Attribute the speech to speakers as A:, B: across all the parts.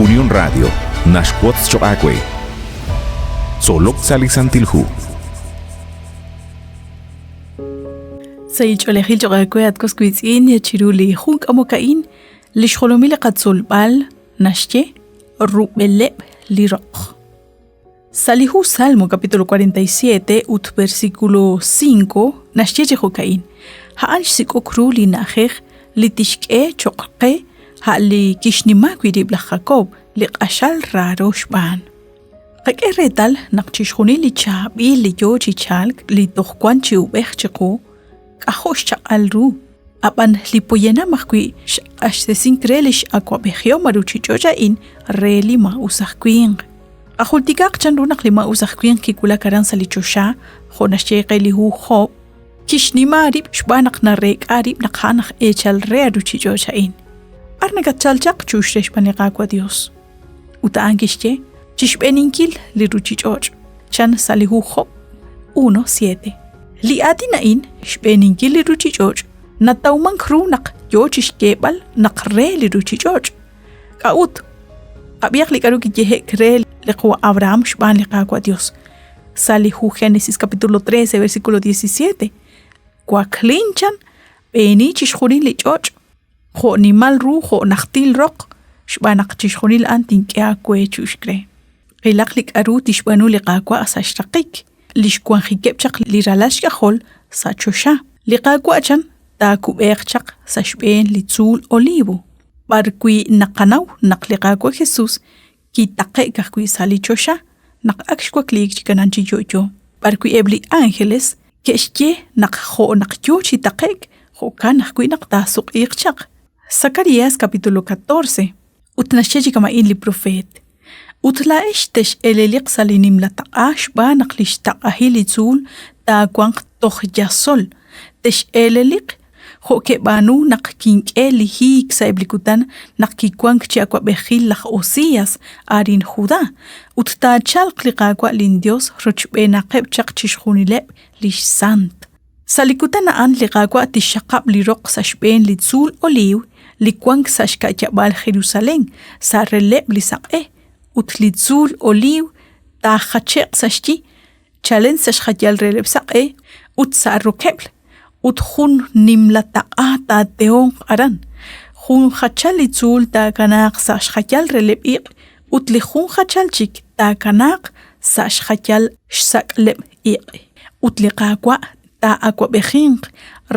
A: Unión Radio naxwotz choq' aawe. Tzolok sa' li Santil Hu.
B: Sahil ch'oolejil choq' aawe at was wiitz'in chiru li jun k'amok a'in, li xjolomil li qatzolb'al naxye rub'eleb' li roq. Sa' li hu Salmo capítulo 47 ut versículo 5 naxye chi jo'ka'in, A'an xsik'ok ru li na'ajej li tixk'e cho'q qe a' li kixnima wi' rib' laj Jacob, li q'axal raaro xb'aan. Qak'e reetal naq chixjunil li chaab'il li yoo chi chalk li toj wan chi ub'ej chiqu, k'ajo' xchaq'al ru. Ab'an li poyanam ajwi' xq'axtesink re li x'awab'ejihom a ruuchich'och' a'in re li maa'us aj winq. Qajultikaq chanru naq li maa'us aj winq kiwulak aran sa' li choxa, jo' naxye qe li hu Job, kixnima rib' xb'aan naq nareek'a rib' naq a'an aj eechal re a ruuchich'och' a'in. B'ar nakatchal chaq chu'ux re xb'aan li Qaawa' Dios? Ut a'an kixye, chi xb'eeninkil li ruuchich'och', chan sa' li hu Job 1:7. Li aatin a'in, xb'eeninkil li ruuchich'och', natawmank ru naq yoo chi xyeeb'al naq re li ruuchich'och'. K'a'ut? Qab'ihaq li k'aru kiyehe'k re li qawa' Abraham xb'aan li Qaawa' Dios sa' li hu Génesis capítulo 13 versículo 17. Waklin chan, b'eeni chixjunil li ch'och' jo' nimal ru jo' najtil roq, xb'aan naq chixjunil a'an tink'e aawe chu'uxk re. Qilaq li k'aru tixb'aanu li Qaawa' sa' xraqik, li xwanjikeb' chaq li ralal xk'ajol sa' choxa. Li Qaawa' chan taakub'eeq chaq sa' xb'een li tzuul Olivo, b'arwi' naqanaw naq li Qaawa' Jesus kitaqe'k ajwi' sa' li choxa naq ak xwakliik chi kanan chi yo'yo, b'arwi' eb' li ángeles ke'xye naq jo' naq yo chi taqe'k, jo'kan ajwi' naq taasuq'iiq chaq. Zacarías capítulo 14. Ut naxye chi kama'in li propeet, Ut laa'ex tex'eleliq sa' li nimla taq'a xb'aan naq li xtaq'ahil li tzuul taawanq toj Yasol, tex'eleliq jo' keb'aanu naq kink'e li hiik sa'eb' li kutan naq kiwank chi awab'ejil laj Osías arin Judá, ut taachalq li Qaawa' linYos rochb'eenaqeb' chaq chixjunileb' li xsant. Sa' li kutan a'an li Qaawa' tixxaqab' li roq sa' xb'een li tzuul Oliiw li wank sa' xka'yab'aal Jerusalén, sa' releb'l li saq'e, ut li tzuul Oliiw taajache'q sa' xyi, chalen sa' xjayal releb'l saq'e ut sa' rokeb'l, ut jun nimla taq'a taatehonq aran. Jun jachal li tzuul taakanaaq sa' xjayal releb'l iq' ut li jun jachal chik taakanaaq sa' xjayal xsak'leb' iq'. Ut li Qaawa' taa'awab'ejinq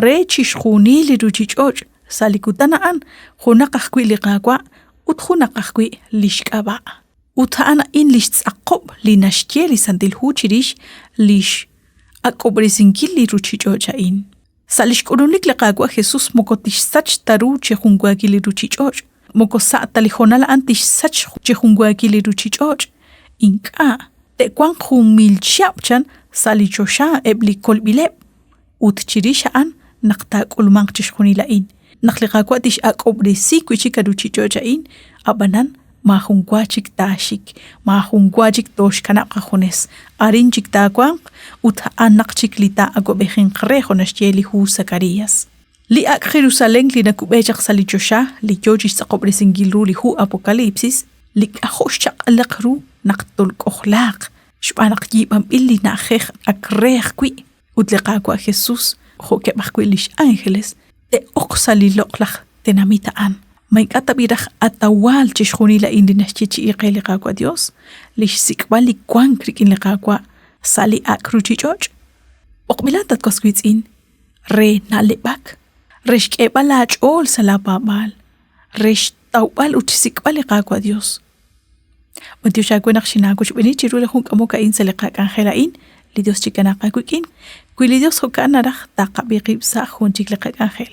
B: re chixjunil li ruuchich'och' sa' li kutan a'an, junaq ajwi' li Qaawa' ut junaq ajwi' li xk'ab'a'. Ut a'an a'in li xtz'aqob' li naxye li Santil Hu chirix li x'ak'ob'resinkil li ruuchich'och' a'in. Sa' li xk'ulunik li Qaawa' Jesus moko tixsach ta ru chi junwaakil li ruuchich'och', moko sa' ta li hoonal a'an tixsach chi junwaakil li ruuchich'och'. Ink'a', te'wanq jun mil chihab' chan sa' li choxa eb' li kolb'ileb'. Ut chirix a'an naq taak'ulmanq chixjunil a'in, naq li Qaawa' tix'ak'ob'resi wi' chik a ruuchich'och' a'in, ab'anan maajun wa chik taaxik, maajun wa chik tooxkanab' qajunes, arin chik taawanq ut a'anaq chik li taa'awab'ejinq re jo' naxye li hu Zacarías. Li ak' Jerusalén li nakub'e chaq sa' li choxa li yo chi xtz'aqob'resinkil ru li hu Apocalipsis, li k'ajo' xchaq'alaq ru naq tolk'ojlaaq xb'aan naq yiib'anb'il li na'ajej ak re ajwi' Ut li Qaawa' Jesus, jo'keb' ajwi' li x'ánjeles, te'oq sa' li loq'laj tenamit a'an. Ma ink'a' tab'i' raj atawaal chixjunil a'in li naxyeechi'i qe li Qaawa' Dios, li xsik'b'al li wank rik'in li Qaawa' sa' li ak' ruuchich'och'? B'oqb'ilat, at was wiitz'in, re na'leb'ak, re xk'eeb'al aach'ool sa' laa paab'aal, re xtawb'al ut xsik'b'al li Qaawa' Dios. B'antiox aawe naq xinaawochb'eeni chiru li jun k'amok a'in sa' li qak'anjel a'in, li Dios chikanaaq aawik'in. Wi li Dios jo'kan naraj, taqab'i qib' sa' jun chik li qak'anjel.